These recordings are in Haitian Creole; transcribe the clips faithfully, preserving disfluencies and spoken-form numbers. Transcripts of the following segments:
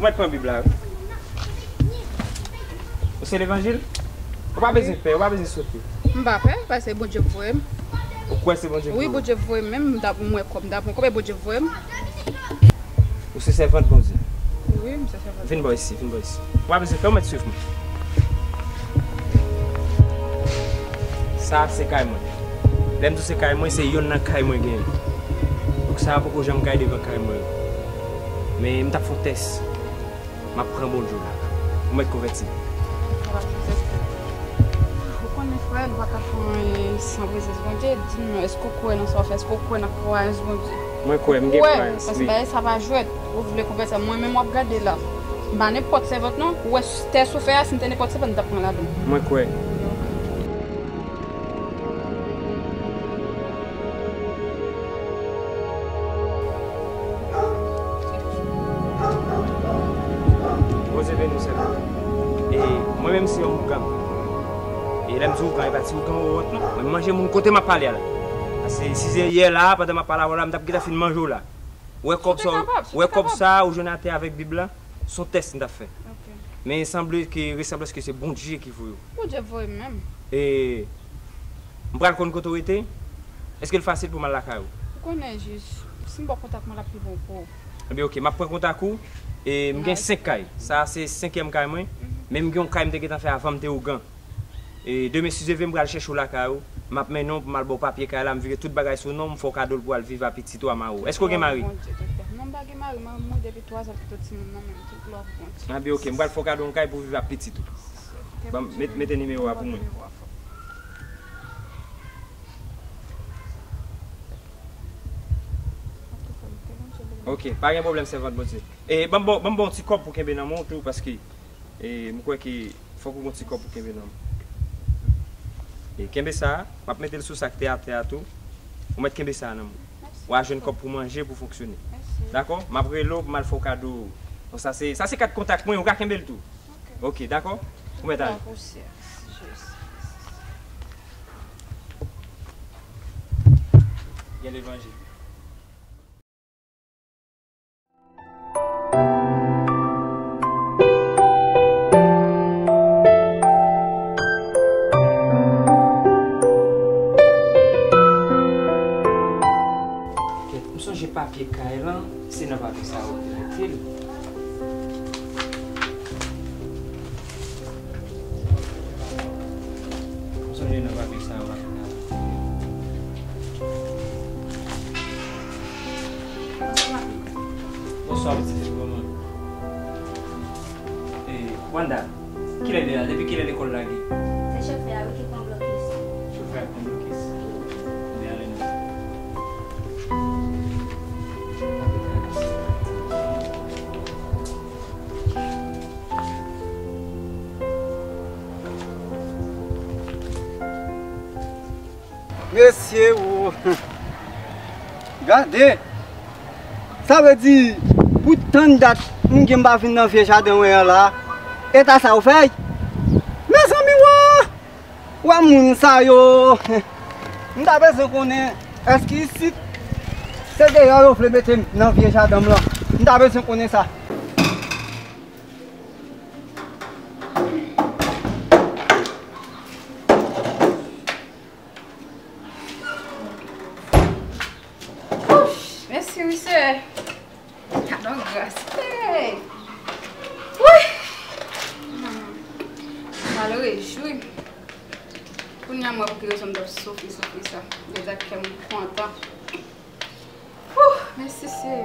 Mwen pran Bib la, wi. Ou se levanjil? Ou pa bezwen pè, ou pa bezwen sote. M pa pè, paske Bondye voye m. Ou kwè se Bondye ki voye w? Wi, Bondye voye m, menm m t ap, m wè kòb, m t ap pran kòb, e Bondye voye m. Ou se sèvant Bondye? Wi, m se sèvant. Vin bò isi, vin bò isi. Ou pa bezwen pè, ou mèt swiv mwen. Sa a se kay mwen. Lè m di w se kay mwen, se yonn nan kay mwen genyen. Donk sa a poko janm kay devan kay mwen. Men m t ap fè yon tès. M ap pran Bondye w la. Ou mèt konvèti. Ou konnen, frè, nou pa ka fè anyen san prezans Bondye. Di m non, èske w kwè nan sa w fè? Èske w kwè nan kwayans Bondye? Mwen kwè, m gen kwayans, wi. Paske bagay sa pa jwèt. Ou vle konvèti, mwen menm w ap gade la. M pa nenpòt sèvant non. Ou wè tès ou fè a, si m te nenpòt sèvant, m t ap pran ladan l. Mwen kwè. Bondye beni w, sè m. E mwen menm se yon ougan. E lè m di ougan, e pa ti ougan wòwòt non. Mwen manje moun kote m ap pale a la. Paske si se yè la, pandan m ap pale avè w la, m t ap gentan fin manje w la. Wè kòb sa, wè kòb sa ou jwenn atè avèk Bib la, se yon tès m t ap fè. Men sanble ke resanblans ke se Bondye ki voye w. Bondye voye m menm. E m pral konn kote w rete. Èske l fasil pou m al lakay ou? Ou konnen jis, si m ba w kontak mwen, l ap pi bon pou ou. Ebyen, oke, m ap pran kontak ou. E m gen senk kay. Sa a se senkyèm kay mwen. Men m gen yon kay m te gentan fè avan m te ougan. E demen, si Dye vle, m pral chèche w lakay ou. M ap mennen w pou m al ba w papye kay la, m vire tout bagay sou non w, m fè w kado l pou w al viv a pitit ou a mari w. Èske w gen mari? Non, m pa gen mari, mari m mouri depi twa zan, m kite timoun nan men m, tout glwa pou Bondye. Anben, oke, m pral fè w kado yon kay pou w viv ak pitit ou. Ban m, met, mete nimewo a pou mwen. Oke, pa gen pwoblèm, sèvant Bondye. E ban m ba w, ban m ba w yon ti kòb pou kenbe nan men w tou, paske, e, m kwè ke fòk ou gen yon ti kòb pou kenbe nan men w. E kenbe sa a, m ap mete l sou sa k te atè a tou. Ou mèt kenbe sa a nan men w. W a jwenn kòb pou manje, pou fonksyone. Dakò? M ap rele w pou m al fè w kado. Bon, sa se, sa se kat kontak mwen, ou ka kenbe l tou. Oke, dakò? Ou mèt ale. Gen levanjil. Kèt, m sonje papye kay lan, se nan papye sa yo pou mete l. M sonje nan papye sa yo. Bonswa, pitit fi, kòman? E, Wanda, kilè l ye la? Depi kilè lekòl lage? Se chofè a, wi, ki pran blokis. Chofè a pran blokis. Ebyen, ale nou. Mesye o! Gade! Sa vle di, pou tann dat m gen m pa vin nan vye jaden mwen an la, eta sa yo fè? Mezanmi o! Wè moun sa yo! M ta bezwen konnen, èske isit se deyò yo vle mete m nan vye jaden m lan? M ta bezwen konnen sa. Ouf, mèsi wi, Seyè. Gadon gras. Hey! Wi! Hmm. Malere jwi. Kounye a m wè pou ki rezon m t ap soufri, soufri sa. Deja kè m kontan. Wouh, mèsi Seyè.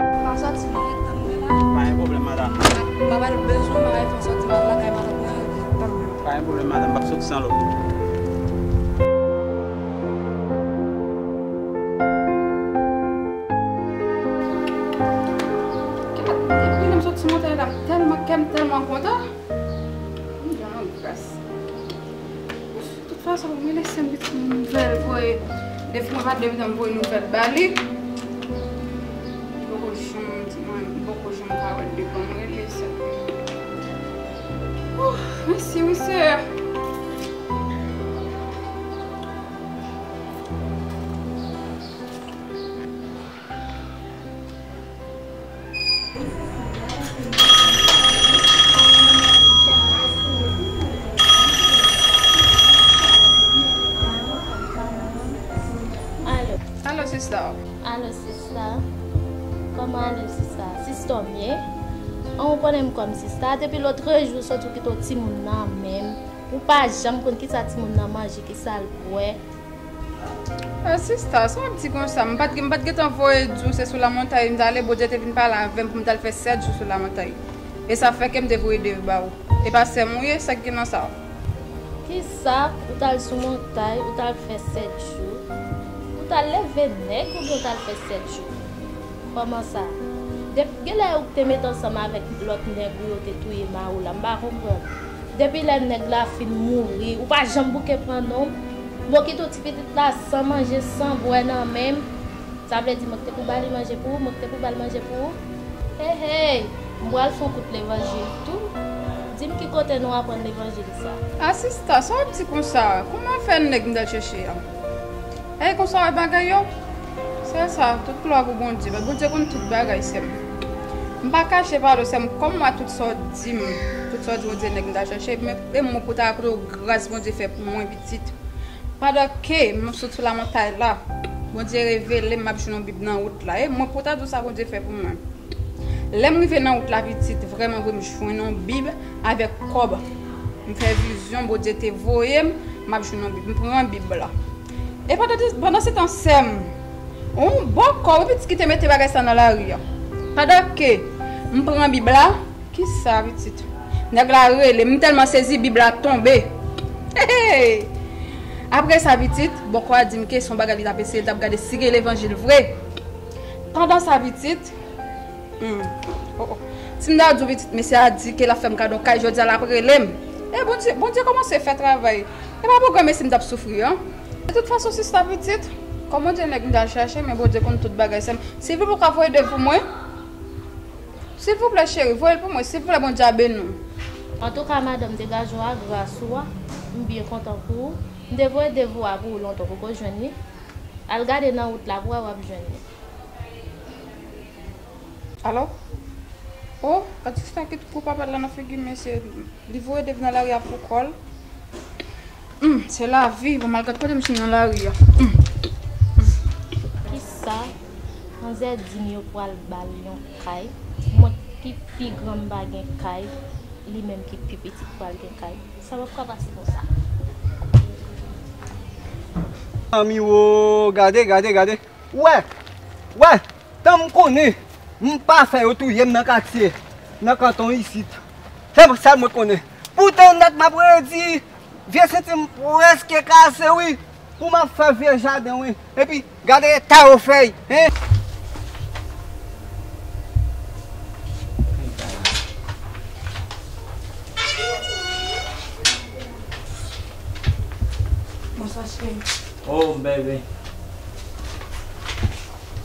Pa sòti, m ap ret tann mwen la. Pa gen pwoblèm, madanm. M ap al bezwen, m ap al fè sòti, m ap lakay matant mwen, tann mwen. Pa gen pwoblèm, madanm, m p ap sòti san lòt. Kontan? M jan nan gras. Tout fason, pou mwen lese m pitit nouvèl voye. Depi mwen pa t depi m voye nouvèl ba li. Li poko janm di mwen, li poko janm ka wè l devan mwen, lese. Ouh, mèsi wi, Seyè. Alo. Alo, sista. Alo, sista. Kòman ale, sista? Sista w byen? An, ou konnen m kòm sista. Depi lòtrejou, sot ou kite w timoun nan men m. Ou pa janm konn kisa timoun nan manje, kisa l bwè. Ah, sista, sa w ap di konsa? M pa t, m pa t gentan voye di w se sou lamontay m t ale, Bondye te vin pale avè m pou m t al fè sèt jou sou lamontay. E sa fè ke m te voye devi ba ou. E pa sè m ou ye, sa k gen nan sa? Kisa? Ou t al sou montay, ou t al fè sèt jou? Ou t al leve nèg oubyen ou t al fè sèt jou? Kòman sa? Depi genlè ou te met ansanm avèk lòt nèg ou yo te touye mari w la, m pa konprann. Depi lè nèg la fin mouri, ou pa janm bouke pran non m. M kite w ti pitit la san manje, san bwè nan men m. Sa vle di mwen ki te pou ba li manje pou ou, mwen ki te pou ba l manje pou ou? Hey, hey! M pral fè yon kout levanjil tou. Di m ki kote nou aprann levanjil sa? Ah, sista, sa w ap di konsa? Kòman fè nèg m t al chèche a? Ey, konsa w wè bagay yo? Sè sa, tout glwa pou Bondye. Bondye konn tout bagay, sè m. M pa kache pale w, sè m, kòm m wè tout sa w di m, tout sa w di Bondye nèg m t al chèche, men e mwen pou ta kote w gras Bondye fè pou mwen, pitit. Pandan ke m sot sou lamontay la, Bondye revele m m ap jwenn yon Bib nan wout la. E mwen pou ta di w sa Bondye fè pou mwen. Lè m rive nan wout la, pitit, vrèman vre, m jwenn yon Bib avèk kòb. M fè vizyon, Bondye te voye m, m ap jwenn yon Bib. M pran Bib la. E pandan, pandan se tan, sè m, yon bòkò, wi, pitit, ki te mete bagay sa nan lari a. Pandan ke m pran Bib la, kisa, pitit? Nèg la rele m, m tèlman sezi, Bib la tonbe. Hey, hey! Apre sa, pitit, bòkò a di m ke se yon bagay li t ap eseye, li t ap gade si gen levanjil vre. Pandan sa, pitit, hmm, oh, oh. Si m ta di w, pitit, mesye a di ke l ap fè m kado yon kay, jodi a l ap rele m. E Bondye, Bondye kòmanse fè travay. E pa pou granmesi m t ap soufri an. De tout fason, sista, pitit, kòm Bondye nèg m t al chèche, men Bondye konn tout bagay, sè m. Silvouplè, ou ka voye devi pou mwen? Silvouplè, cheri, voye l pou mwen, silvouplè, Bondye a beni w. Antouka, madanm, degaje w a gras ou a, m byen kontan pou ou. M te voye devi w a pou ou lontan, ou poko jwenn li. Al gade nan wout la pou w wè w ap jwenn li. Alo? O, gad sista ki t kou papèl la nan figi m, mesye. Li voye devi nan lari a pou kò l. Humm, se lavi, bon, malgre kote m jwenn nan lari a. Humm. Kisa? Manzè di m yo pral ba l yon kay. Mwen ki pi gran m pa gen kay, li menm ki pi pitit pral gen kay. Sa p ap ka pase konsa. Zanmi wo, gade, gade, gade. Wè, wè, tan m konnen, m pa fè yo touye m nan katye, nan kanton isit. Se sèl mwen konnen. Poutan nèt m ap redi, vye senti m prèske kase, wi. Pou m ap fè vye jaden, wi. Epi, gade eta yo fèy, hein. Bonswa, cheri. Oh, bebe.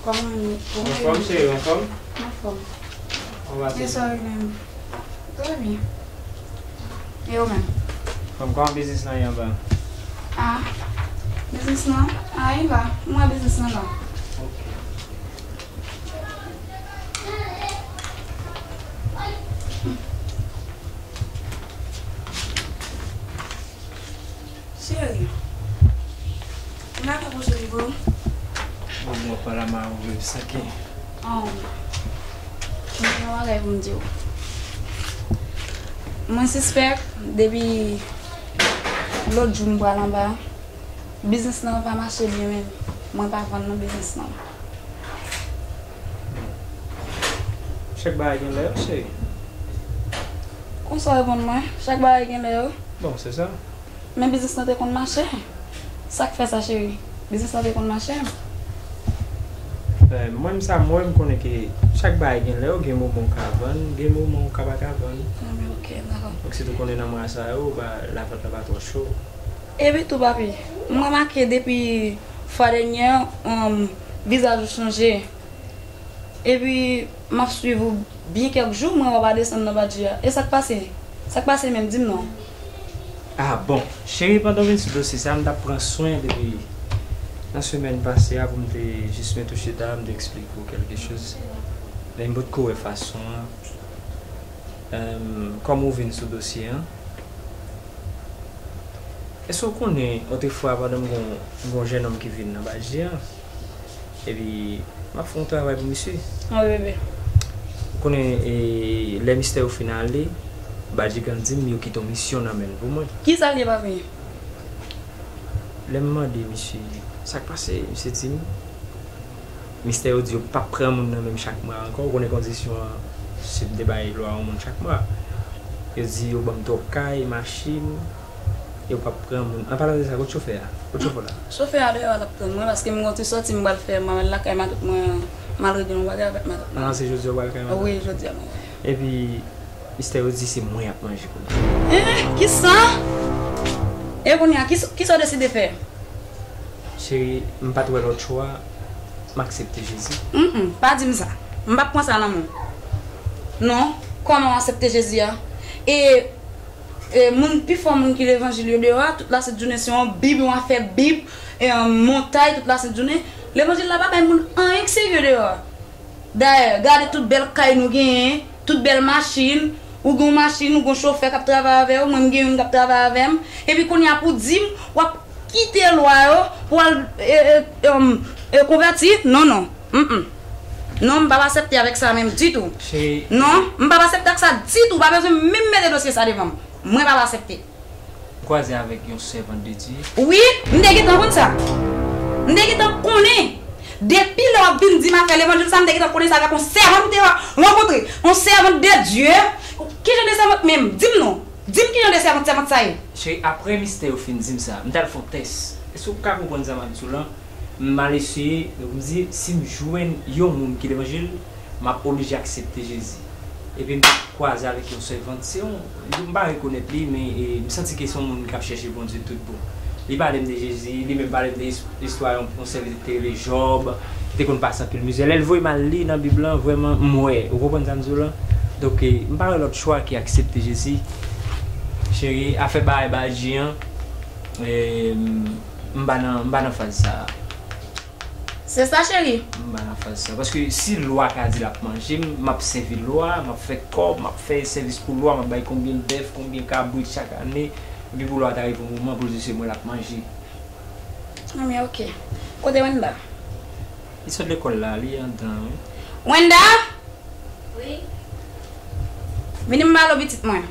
Kòman nou? Anfòm, cheri, anfòm? Anfòm. Kòman se? Bonswa, wi, menm. Trè byen. E ou menm? Fanm, kòman biznis lan ye anba? Ah, biznis lan? Ah, li la. Mwen, biznis lan la. Ok. Cheri, m la ka pwoche li pou ou? Bon, mwen pa la ma ouvri sa ki. An, mwen gen yon bagay pou m di w. Mwen sispèk depi lòt jou m pral anba, biznis lan pa mache byen menm. Mwen pa vann nan biznis lan. Chak bagay gen lè yo, cheri. Konsa w reponn mwen, chak bagay gen lè yo. Bon, se sa. Men biznis lan te konn mache. Sa k fè sa, cheri? Biznis lan te konn mache. Eh, mwen, sa, mwen, m konnen ke chak bagay gen lè yo, gen moman w ka vann, gen moman w ka pa ka vann. Ah, men, Ok, dakò. Donk, sitou konnen nan mwa sa yo, ba, lavant lan pa twò cho. Epi tou, papi, m remake depi fwa dènyè, um, vizaj ou chanje. Epi, m ap swiv ou byen kèk jou, m wè w pa desann nan badji a. E sa k pase? Sa k pase menm? Di m non. Ah, bon. Cheri, pandan w vin sou dosye sa, m t ap pran swen depi nan semèn pase a pou m te jis mete w chita, m te eksplike w kèlke choz. Men m potko wè fason an. Em, kòman w vin sou dosye an? Èske w konnen, otrefwa, pandan m gon, m gon jennonm ki vin nan badji an, epi m ap fè yon travay pou misye. Wi, bebe. Ou konnen, e, lè mistè yo fin ale, badji an di m yo kite yon misyon nan men l pou mwen. Ki sa l ye, papi? Lè m mande misye sa k pase, misye di m, mistè yo di yo p ap pran moun nan menm chak mwa ankò. Ou konnen kondisyon an, se m te bay lwa yon moun chak mwa. Yo di yo ban m twòp kay, machin, yo p ap pran moun. An palan de sa, kot chofè a? Kot chofè la? Chofè a deyò a l ap tann mwen, paske m gon ti sòti m pral fè, m pral lakay matant mwen, m al regle yon bagay avèk matant mwen. An, se jodi a w pral lakay matant? Wi, jodi a mwen. Epi, mistè yo di se mwen y ap manje kounye a. Eh, kisa? E kounye a, kisa, kisa w deside fè? Cheri, m pa t wè lòt chwa, m aksepte Jezi. Mm, mm, pa di m sa. M p ap pran sa nan men w. Non, kòman w aksepte Jezi a? E, e moun, pifò moun ki levanjil yo deyò a, tout lasent jounen se yon bib, yon afè bib, e yon montay tout lasent jounen. Levanjil la pa bay moun anyen k serye deyò a. Dayè, gade tout bèl kay nou genyen, tout bèl machin, ou gen yon machin, ou gen yon chofè k ap travay avè w, mwen m gen youn k ap travay avè m. Epi kounye a pou di m, w ap kite lwa yo pou al, e, e, em, e, konvèti? Non, non. Mm, mm. Non, m p ap aksepte avèk sa menm ditou. Cheri. Non, m p ap aksepte ak sa ditou. Pa bezwen menm mete dosye sa devan m. Mwen p ap aksepte. Kwaze avèk yon sèvant de Dye. Wi, m te gentan konn sa. M te gentan konnen. Depi lè w ap vin di m afè levanjil sa, m te gentan konnen sa avèk yon sèvant m te rankontre. Yon sèvant de Dye. Ki jan de sèvant menm? Di m non. Di m ki jan de sèvant, sèvant sa ye. Cheri, apre mistè yo fin di m sa, m t al fè yon tès. Èske w ka konprann sa m ap di w lan? M al eseye, donk m di, si m jwenn yon moun ki levanjil, m ap oblije aksepte Jezi. Epi m te kwaze avèk yon sèvant, se yon, m pa rekonèt li, men, e, m santi ke se yon moun k ap chèche Bondye tout bon. Li pale m de Jezi, li menm pale m de is-, istwa yon, yon sèvitè ki te rele Jòb, ki te konn pase anpil mizè. Lè l voye m al li nan Bib lan, vrèman, m wè. Ou konprann sa m di w lan? Donk, e, m pa wè lòt chwa ke aksepte Jezi. Cheri, afè bagay badji an, e, m pa nan, m pa nan faz sa a. Se sa, cheri. M pa nan faz sa. Paske si lwa ka di l ap manje m, m ap sèvi lwa, m ap fè kòb, m ap fè sèvis pou lwa, m ap bay konbyen bèf, konbyen kabrit chak ane, epi pou lwa ta rive yon moman pou l di se mwen l ap manje. Anben, ok. Kote Wenda? Li sot lekòl la, li anndan, wi. Wenda! Wi. Vini m pale w pitit mwen.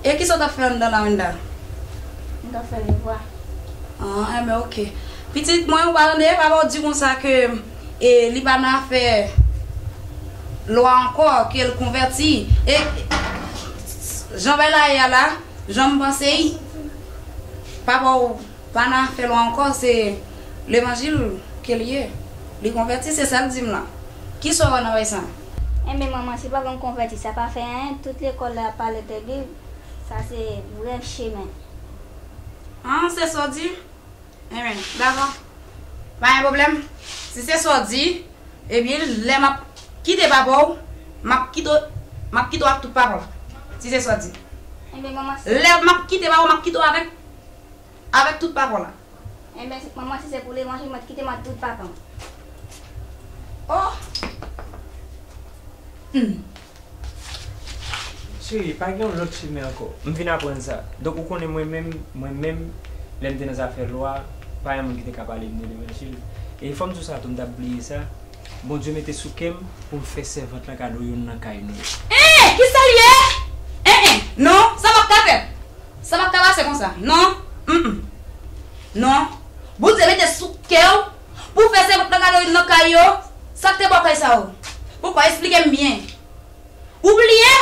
E kisa w t ap fè anndan la, Wenda? M t ap fè devwa. Ah, enben, ok. Pitit mwen, ou pa tande, papa w di konsa ke, e, li pa nan afè lwa ankò, ke l konvèti. E jan bagay la ye a la, jan m panse l, papa w pa nan afè lwa ankò, se levanjil ke l ye. Li konvèti, se sa l di m lan. Kisa w wè nan bagay sa? Enben, manman, si papa m konvèti, sa pa fè anyen. Tout lekòl la ap pale de Bib. Sa se vrè chemen. Ah, se sa w di? Enben, dakò. Pa gen pwoblèm. Si se sa w di, ebyen, lè m ap kite papa w, m ap kite w, m ap kite w ak tout papa w. Si se sa w di. Enben, manman, si... Lè m ap kite papa w, m ap kite w avèk, avèk tout papa w la. Enben, si, manman, si se pou levanjil, mwen kite m ak tout papa m. Oh! Hmm. Cheri, pa gen yon lòt chemen ankò. M vin aprann sa. Donk, ou konnen mwen menm, mwen menm, lè m te nan zafè lwa, pa gen moun ki te ka pale m de levanjil. E fò m di w sa tou, m t ap bliye sa. Bondye mete sou kè m pou m fè sèvant lan kado youn nan kay nou yo. Hein! Kisa l ye? Hein, hein! Non, sa p ap ka fèt. Sa p ap ka pase konsa. Non. Mm, mm. Non. Bondye mete sou kè w pou w fè sèvant lan kado youn nan kay yo. Sa k te ba w kay sa yo? Poukwa? Esplike m byen. Ou bliye?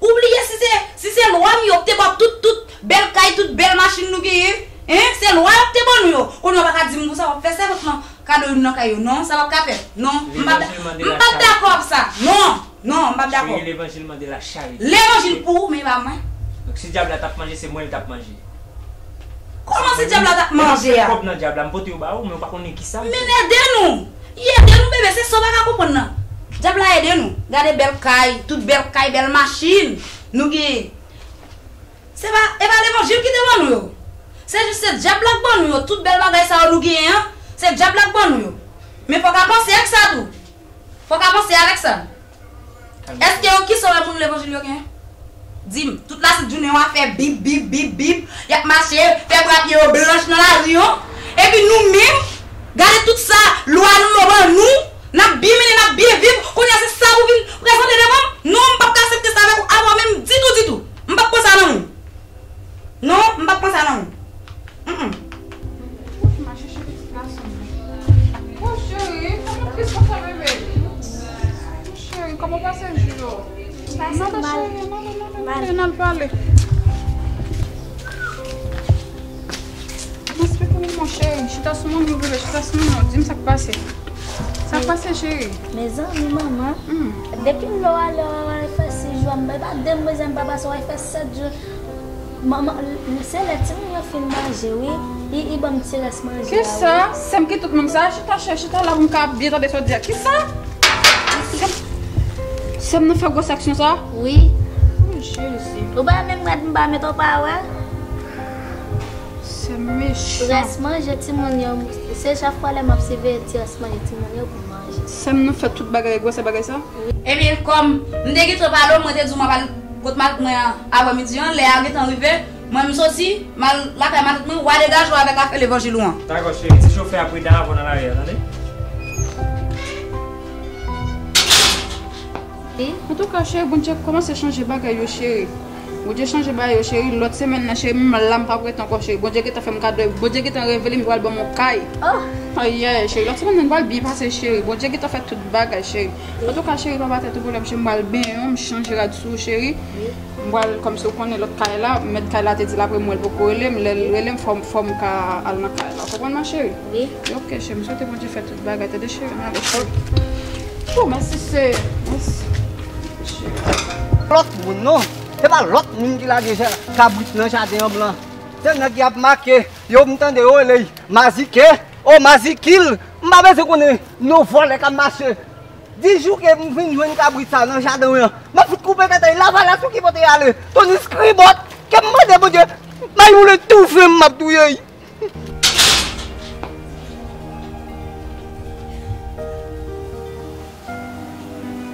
Ou bliye si se, si se lwa m yo k te ba w tout, tout bèl kay, tout bèl machin nou genyen? Hein? Se lwa yo k te ban nou yo. Kounye a w pa ka di m konsa w ap fè sèvant lan kado youn nan kay yo. Non, sa p ap ka fèt. Non. M p ap, m p ap dakò ak sa. Non. Non, m p ap dakò. Cheri, levanjil mande lacharite. Levanjil pou ou, men e pa mwen. Donk, si dyab la t ap manje, se mwen l t ap manje. Kòman si dyab la t ap manje a? Kòb nan dyab la, m pote yo ba ou, men ou pa konnen kisa m fè. Men ede nou! Li ede nou, bebe, se sa w pa ka konprann nan. Dyab la ede nou. Gade bèl kay, tout bèl kay, bèl machin nou genyen. Se pa, e pa levanjil ki te ban nou yo. Se jis se dyab la k ban nou yo. Tout bèl bagay sa yo nou genyen an, se dyab la k ban nou yo. Men fò w ka panse ak sa tou. Fò w ka panse avèk sa. Èske yo, kisa w wè moun levanjil yo gen? Di m, tout lasit jounen yo a fè bip, bip, bip, bip, y ap mache, fè bra pye yo blanch nan lari yo. Epi nou menm, gade tout sa, lwa nou yo ban nou, n ap byen mennen, n ap byen viv, kounye a se sa pou vin prezante devan m? Non, m p ap ka aksepte sa avèk ou, avè w menm ditou, ditou. M p ap pran sa nan men w. Non, m p ap pran sa nan men w. Mm, mm. Mache cheri ti gason. Oh, cheri, kòman tris konsa, bebe? Cheri, kòman w pase jou yo? Pase mal. Nan, cheri, nan, nan, nan, nan, nan, nan, nan, pale. Mwen, cheri, chita sou manmi w, bebe, chita sou manmi w, di m sa k pase. Sa k pase, cheri? Mezanmi, manman. Hmm. Depi lè w ale w al fè sis jou a, m pa, e pa de m bezwen, m pa pase, w al fè sèt jou. Manman, se lè timoun yo fin manje, wi. Li, li ban m ti rès manje a, wi. Kisa? Sè m ki tout moun sa? Chita, chè, chita la pou m ka byen tande sa w di a. Kisa? Sè m nan fè gwòs aksyon sa? Wi. Oh, Jezi. Ou pa menm gad m pa met w pa wè? Se mechan. Rès manje timoun yo, se chak fwa lè m ap siveye ti rès manje timoun yo pou manje. Sè m, nou fè tout bagay, gwosè bagay sa? Ebyen, kòm m te gentan pale w, mwen te di w m ap al kot matant mwen an aprè midi an, lè a gentan rive, mwen m soti, m al lakay matant mwen, w a degaje w avèk afè levanjil ou an. Dakò, cheri, di chofè a pridan avè w nan lari a, tande? Wi. Antouka, cheri, Bondye kòmanse chanje bagay yo, cheri. Bondye chanje bagay yo, cheri. Lòt semèn nan, cheri, m la, m p ap ret ankò, cheri. Bondye gentan fè m kado, Bondye gentan revele m, li pral ban m yon kay. Oh! Ayayay, cheri, lòt semèn nan, li pral byen pase, cheri. Bondye gentan fè tout bagay, cheri. Wi. Antouka, cheri, pa ba tèt ou pwoblèm, cheri, m pral benyen w, m chanje rad sou ou, cheri. Wi. M pral, kòmsi w konnen lòt kay la, mèt kay la te di l apre m wè l poko rele m, lè l rele m, fò m, fò m ka al nan kay la. Ou konprann, ma chérie? Wi. Ok, cheri, m swete Bondye fè tout bagay, tande, cheri, m ale, cheri. Oh, mèsi, se, mèsi. Lòt moun, non. Se pa lòt moun ki lage kabrit nan jaden an blan. Se nèg y ap make, yo, m tande yo rele y Mazike, oh, Mazikil. M pa bezwen konnen non vòlè k ap mache. Di jou ke m vin jwenn kabrit sa nan jaden w lan, m ap fout koupe tèt li, Lavalas ou ki pote y ale. Toni Skribòt, ke m mande Bondye, bay woule toufe m, m ap touye y.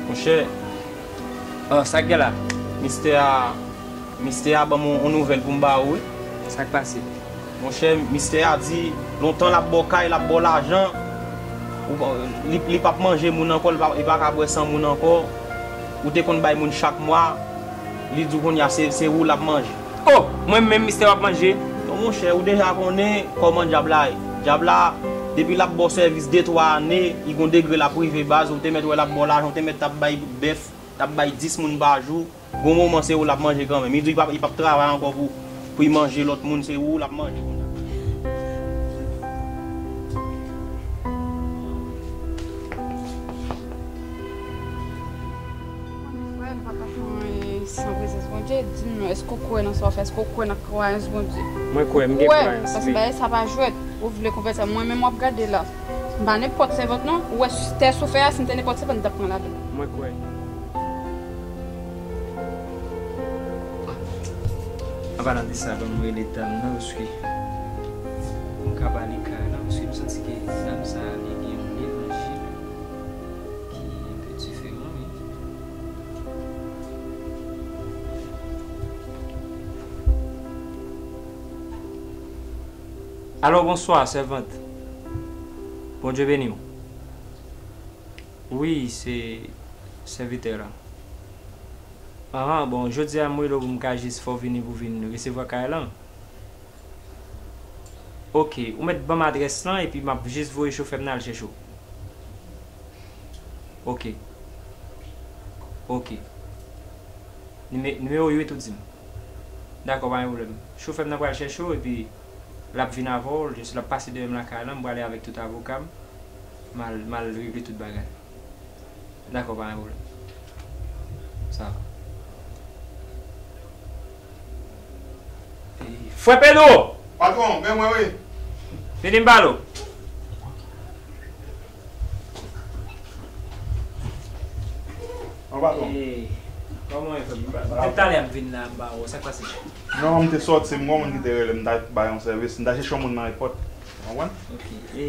Monchè, ah, sa k gen la? Mistè a, mistè a ban m yon, yon nouvèl pou m ba ou, wi. Sa k pase? Monchè, mistè a di, lontan l ap ba w kay, l ap ba w lajan, ou pa, li, li p ap manje moun ankò, li pa, li pa ka bwè san moun ankò, ou te konn bay moun chak mwa, li di w kounye a se, se ou l ap manje. Oh, mwen menm, mistè w ap manje? Non, monchè, ou deja konnen kòman dyab la ye. Dyab la, depi l ap ba w sèvis de twa ane, li gon degre l ap rive baz, ou te mèt wè l ap ba w lajan, ou te mèt t ap bay bèf, t ap bay dis moun pa jou. Gon moman se ou l ap manje kanmenm. Li di li p ap, li p ap travay ankò pou, pou li manje lòt moun, se ou l ap manje kounye a. Frè, nou pa ka fè anyen san prezans Bondye. Di m non, èske w kwè nan sa w fè? Èske w kwè nan kwayans Bondye? Mwen kwè, m gen kwayans, wi. Paske bagay sa pa jwèt. Ou vle konvèti, mwen menm w ap gade la. M pa nenpòt sèvant non. Ou wè tès ou fè a, si m te nenpòt sèvant, m t ap pran lavi m. Mwen kwè. An palan de sa, ban m rele dam nan, paske m ka pale kay la, paske m santi ke dam sa a li gen yon levanjil ki enpe diferan, wi. Alo, bonswa, sèvant. Bondye beni w. Wi, se sèvitè la. Ahan, bon, jodi a m rele w pou m ka jis fè w vini pou vin resevwa kay lan. Ok, ou mèt ban m adrès lan epi m ap jis voye chofè m nan al chèche w. Ok. Ok. Nime-, nimewo uit ou di m. Dakò, pa gen pwoblèm. Chofè m nan pral chèche w epi l ap vin avè w, jis l ap pase demen m lakay lan, m prale avèk tout avoka m. M al, m al regle tout bagay. Dakò, pa gen pwoblèm. Frè Pedro! Patwon, men mwen wi. Vini m pale w. An patwon. Kòman w ye, frè m? Depi talè m vin la, m pa wè w. Sa k pase? Non, m te sòti, m gon moun ki te rele m, m ta bay yon sèvis, m ta chèche yon moun nan èpòt. Ou konprann? Ok. E,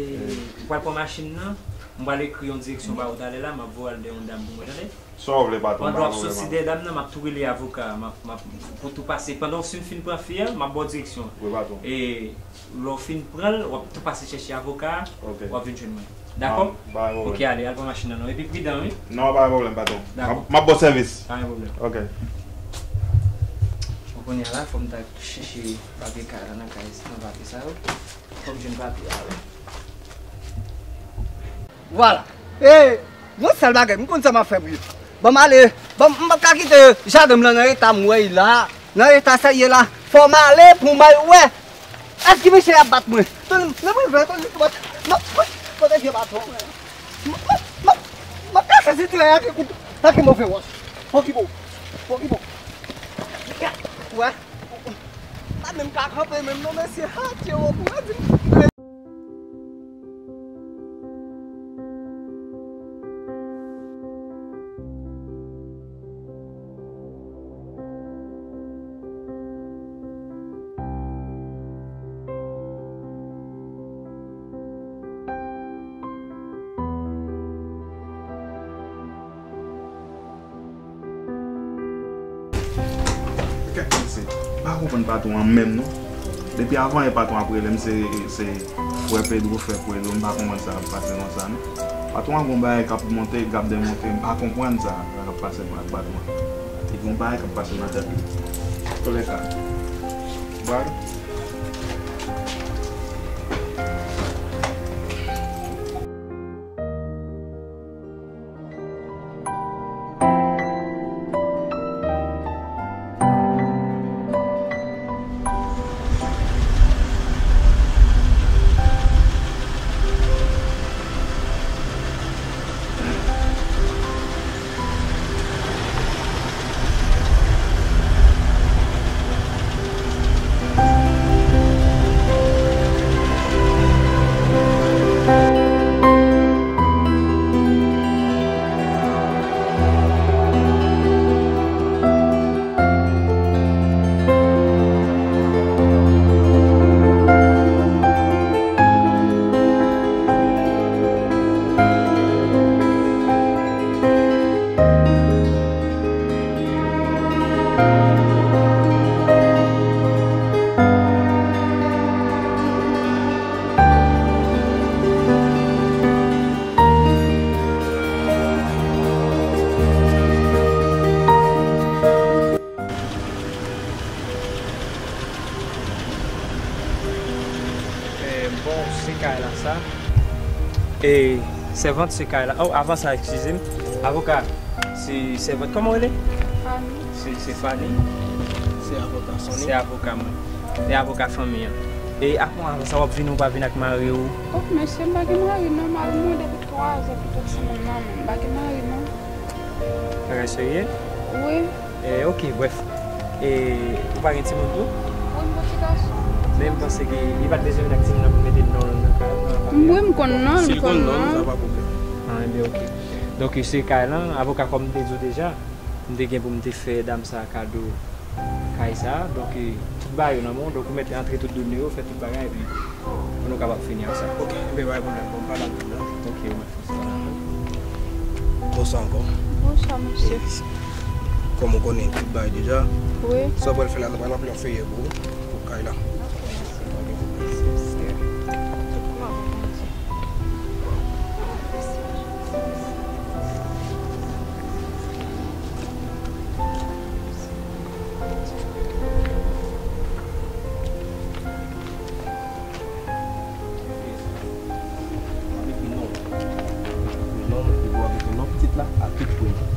ou pral pran machin nan, m pral ekri yon direksyon ba ou talè la, m ap voye al de yon dam pou mwen, tande? Sa w vle, patwon, m pa gen pwoblèm. Pandan w ap sòti dèyè dam nan, m ap tou rele avoka a, m ap, m ap, pou tou pase. Pandan w fin pran fi a, m ap ba w direksyon. Wi, patwon. E lè w fin pran l, w ap tou pase chèche avoka a, w ap vin jwenn mwen. Dakò? Ok, ale, al pran machin nan non. Epi pridan, wi. Non, pa gen pwoblèm, patwon. Dakò. M ap, m ap ba w sèvis. Pa gen pwoblèm. Ok. Bon, kounye a la, fò m ta chèche papye kay la nan kay, nan papye sa yo. Fò m jwenn papye a, wi. Vwala. E, yon sèl bagay, m konn sa m ap fè pou yo. Ban m ale. Ban m, m p ap ka kite jaden m lan nan eta m wè l la. Nan eta sa l ye la. Fò m ale pou m al wè. Èske mesye ap bat mwen? Tande, nan mwen vle, tande, tande, tande, tande vye baton, mwen. M, m, m, m ap kase sitiyasyon ak kout, ak move wòch. Fò ki bon. Fò ki bon. Wè. Pa menm ka kanpe menm non, mesye. Ha, Dye o, pou yo di m. Kèk mesye, m pa konprann patwon an menm non. Depi avan yè patwon ap rele m, se, se frè Pedro, frè Pedro, m pa konprann sa k ap pase konsa non. Patwon an gon bagay k ap monte, k ap demonte, m pa konprann sa k ap pase ak patwon an. Li gon bagay k ap pase nan tèt li. Antouka, bye. Eh, bon, se kay la sa. E sèvant se kay la. Oh, avan sa, eskize m. Avoka, se sèvant. Kòman w rele? Fanny. Se, se Fanny. Se avoka Sonny. Se avoka mwen. E avoka fanmi an. E avan, avan sa, w ap vini, ou pa vin ak mari w? Oh, mesye, m pa gen mari non, m al mwen depi twa zan, pito se moun nan, men m pa gen mari non. Bagay serye? Wi. Eh, ok, bref. E ou pa gen timoun tou? Wi, m gon ti gason. Men m panse ke li pa t bezwen vin ak timoun nan pou mete non l nan kay la, nan papye a. Wi, m konn non l, m konn non l. Si l konn non l, sa pa pwoblèm. Ah, enben, ok. Donk, se kay lan, avoka, kòm m te di w deja, m te gen pou m te fè dam sa kado kay sa. Donk, tout bagay yo nan men w, donk ou mèt antre tout done yo, fè tout bagay, epi pou nou kapab fini ansanm. Ok, enben, pa gen pwoblèm. Bon, m pale ak dam nan. Ok, wi. Bonswa ankò. Bonswa, mesye. Kòm ou konnen tout bagay deja, wi, sa w pral fè la, nou pral ranpli yon feyè pou ou, pou kay la. Ok, mèsi. Mèsi, mesye. Tout glwa pou Bondye. W ap ekri non w. W ap ekri non w, epi w ap ekri non pitit la ak tout premye.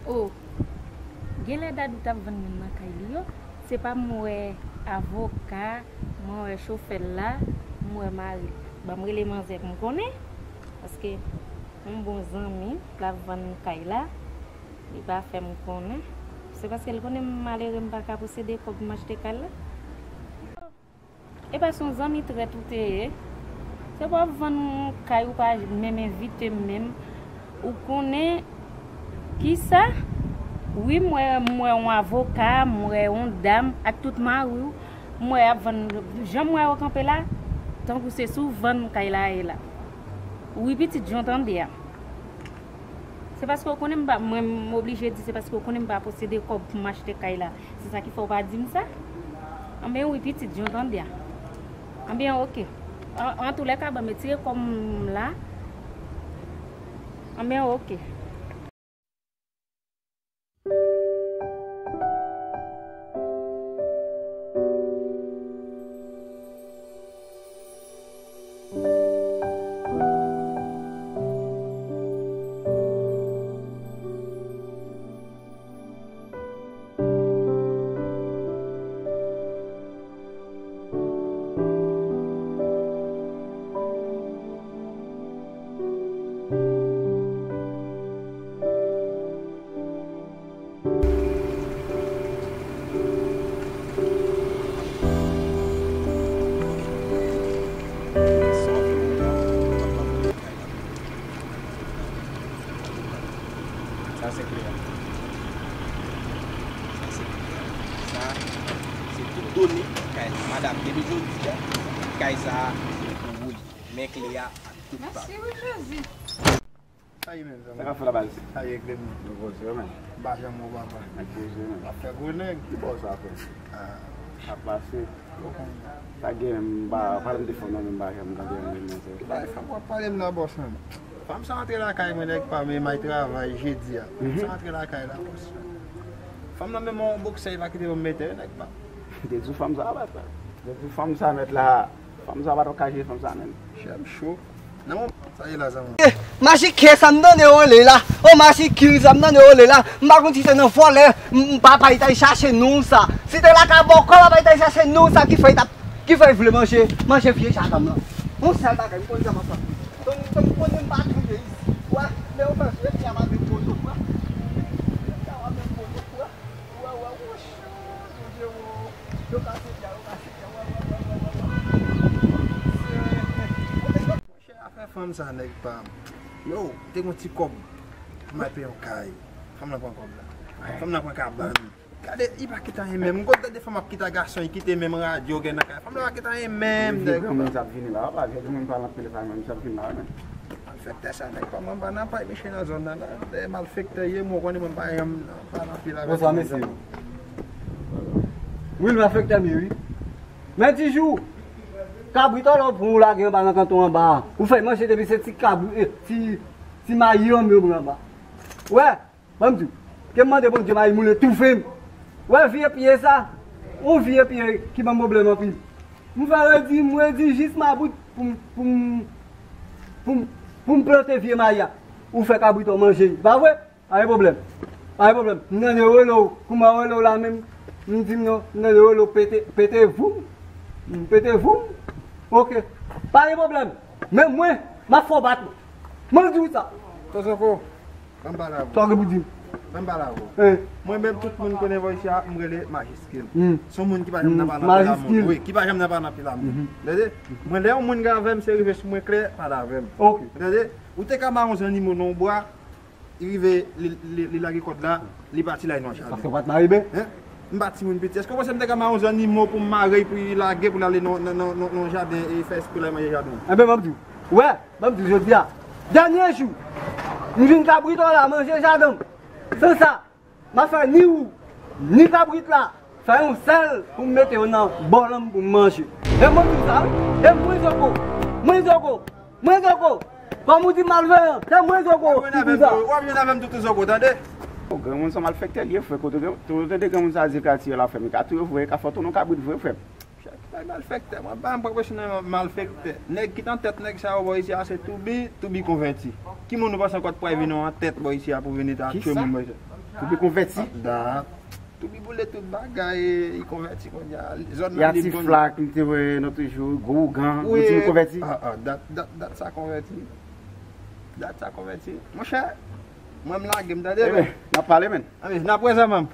Oh, genlè Dadou t ap vann youn nan kay li yo. Se pa m wè avoka, mwen wè chofè l la, m wè mari l. Ban m rele manzè pou m konnen, paske yon bon zanmi l ap vann kay la, li pa fè m konnen. Se paske l konnen m malere, m pa ka posede kòb pou m achte kay la. E pa se yon zanmi trèt ou te ye. Se pou w ap vann yon kay ou pa menm envite m menm. Ou konnen kisa? Wi, m wè, m wè yon avoka, m wè yon dam ak tout mari w. M wè y ap vann, jan m wè yo kanpe la, tankou se sou vann kay la ye la. Wi, pitit, jan w tande a. Se paske w konnen m pa, mwen, m oblije di se paske w konnen m pa posede kòb pou m achte kay la. Se sa ki fè w pa di m sa? Anben wi, pitit, jan w tande a. Anben, oke. An, antoulèka, ban m retire kòb m la. Anben, oke. Sa se kle a. Sa se kle a. Sa se tout done kay la. Madanm, depi jodi a, kay sa a se pou ou li. Men kle a ak tout pa. Mèsi wi, Jezi. Sa ye menm, zanmi? Sa k ap fè la, baz? Sa ye, Clement? Nou poze, wi, men. M pa janm wè w, papa. Nèg poze, men. W ap fè gwo nèg. Ki bò sa fè? Ah. Sa pase. Yo konn. Sa gen menm, m pa, pale m de fanm nan, men m pa janm tande anyen, men se. Ki bagay fanm w ap pale m la, bòs, menm? Fanm sa antre lakay mwen, nèg pa m, e m al travay jedi a. Fanm sa antre lakay la, bòs. Fanm nan menm yon boksè, li pa kite pou m mete, nèg pa m. Te di w fanm sa, baz. Te di w fanm sa, mèt la. Fanm sa pa t ap ka jere fanm sa menm. Chè m cho. Nan moman sa ye la, zanmi. Eh, majikè sa m tande rele la. Oh, majikè sa m tande rele la. M pa konn si se nan vòlè, m, m, papa li t al chache non sa. Si te lakay bòkò, papa li t al chache non sa ki fè li t ap, ki fè li vle manje, manje vye jadanm lan. Yon sèl bagay, m konn sa m ap fè. Donk, donk, m konnen m pa touye isi. Wè, men yo fè vye fya pa vin poto, wè. Vye fya pa vin poto, wè. Wè, wè, wè, chou, Bondye, wè. Yo kase fya, yo kase fya, wè, wè, wè. Monchè, afè fanm sa, nèg pa m. Yo, te gon ti kòb pou m al peye yon kay. Fanm nan pran kòb la. Fanm nan pran kabann. Gade, li pa kite anyen menm. M konn tande fanm ap kite gason, li kite menm radyo gen nan kay. Fanm nan pa kite anyen menm, nèg. Vye granmoun sa ap vini la, papa. Vye granmoun pale anpil sa menm, sa ap vin la, menm. Malfektè sa, nèg pa m anba nan pay, mesye nan zòn nan la. Dèyè malfektè ye, mwen konnen mwen pa janm pale anpil avèk moun. Bonswa, mesye. Wi, l malfektè m ye, wi. Men ti jou, kabrit an lè w pran w lage anba nan kanton anba a. Ou fè manje depi se ti kabri, eh, ti, ti mayi an menm anba. Wè, ban m di w, ke m mande Bondye mayi moulen toufe m. Wè vye pye sa, yon vye pye ki ban m pwoblèm anpil. M fè redi, m redi jis mabout pou m, pou m, pou m, pou m plante vye mayi a. Ou fè kabrit an manje, pa vre? Pa gen pwoblèm. Pa gen pwoblèm. M tande rele w. Kouman rele w la menm? M di m non. M tande rele w pete, pete voum. M pete voum. Oke. Pa gen pwoblèm. Men mwen, m ap fè w bat mwen. Mwen di w sa. Tozoko, ban m pale avè w. Sa w gen pou di m? Ban m pale avè w. Hein. Mwen menm, tout moun konnen vwa isi a, m rele Majiskil. Hmm. Se yon moun ki pa janm nan pale anpil a moun. Majiskil. Wi, ki pa janm nan pale anpil a moun. Mhm. Tande? Mwen, lè yon moun gen avè m, se rive sou mwen klè, pale avè m. Oke. Tande? Ou te ka mare yon zannimo nan yon bwa, li rive, li, li, li lage kòd la, li pati l al nan jaden. Paske w pa t mare byen? Hein? M pa timoun piti. Èske w panse m te ka mare yon zannimo pou m mare l, pou li lage, pou l ale nan, nan, nan, nan, nan jaden e fè espre l al manje jaden? Enben, ban m di w. Wè, ban m di w jodi a. Dènye jou, m jwenn kabrit w la manje jaden m. San sa, m ap fè ni ou, ni kabrit la, fè yon sèl pou m mete yo nan bòl an m pou m manje. E mwen di w sa, wi. E mwen Zoko. Mwen Zoko. Mwen Zoko. Kòm ou di malveyan, se mwen Zoko ki di sa. W ap jwenn avè m tou, w ap jwenn avè m tou, tou Zoko, tande? Granmoun sa malfektè li ye, frè. Kote w tande granmoun sa di katye la fè m, li ka touye w vre, li ka fè w tounen yon kabrit vre, frè m. Chak bay malfektè, mwen pa m pran pwofesyonèl malfektè. Nèg ki t an tèt nèg sa yo bò isi a se Toubi, Toubi konvèti. Ki moun ou panse ankò t pral vin an tèt bò isi a pou vin ta tchwe moun bò isi a? Toubi konvèti? Ah, dat. Toubi boule tout bagay, li konvèti kounye a. Zòn nan lib kounye a. Tifla ki m te wè nan toujou, gwo ougan, ou di m konvèti? Ah, ah, dat, dat, dat sa konvèti. Dat sa konvèti. Monchè, mwen m lage m, tande, men. N ap pale, men. Anben, n ap wè sa, manm.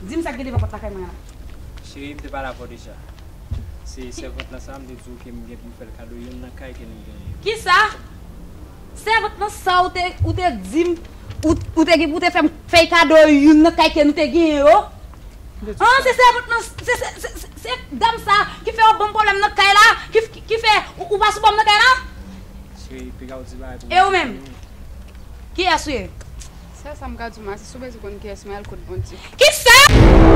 Di m sa k gen devan pòt lakay mwen an la. Cheri, m te pale avè w deja. Se sèvant lan sa, m te di w ke m gen pou m fè l kado youn nan kay ke nou genyen yo. Kisa? Sèvant lan sa ou te, ou te di m, ou, ou te gen pou te fè m fè kado youn nan kay ke nou te genyen yo? An, se sèvant lan, se, se, se, se, se dam sa ki fè w ban m pwoblèm nan kay la, ki, ki, ki fè ou, ou pa sou ban m nan kay la? Cheri, piga w di bagay pou mwen. E ou menm? Kiyès ou ye? Sèl sa m ka di w, Masi, si w bezwen konn kiyès mwen, al kot Bondye. Kisa?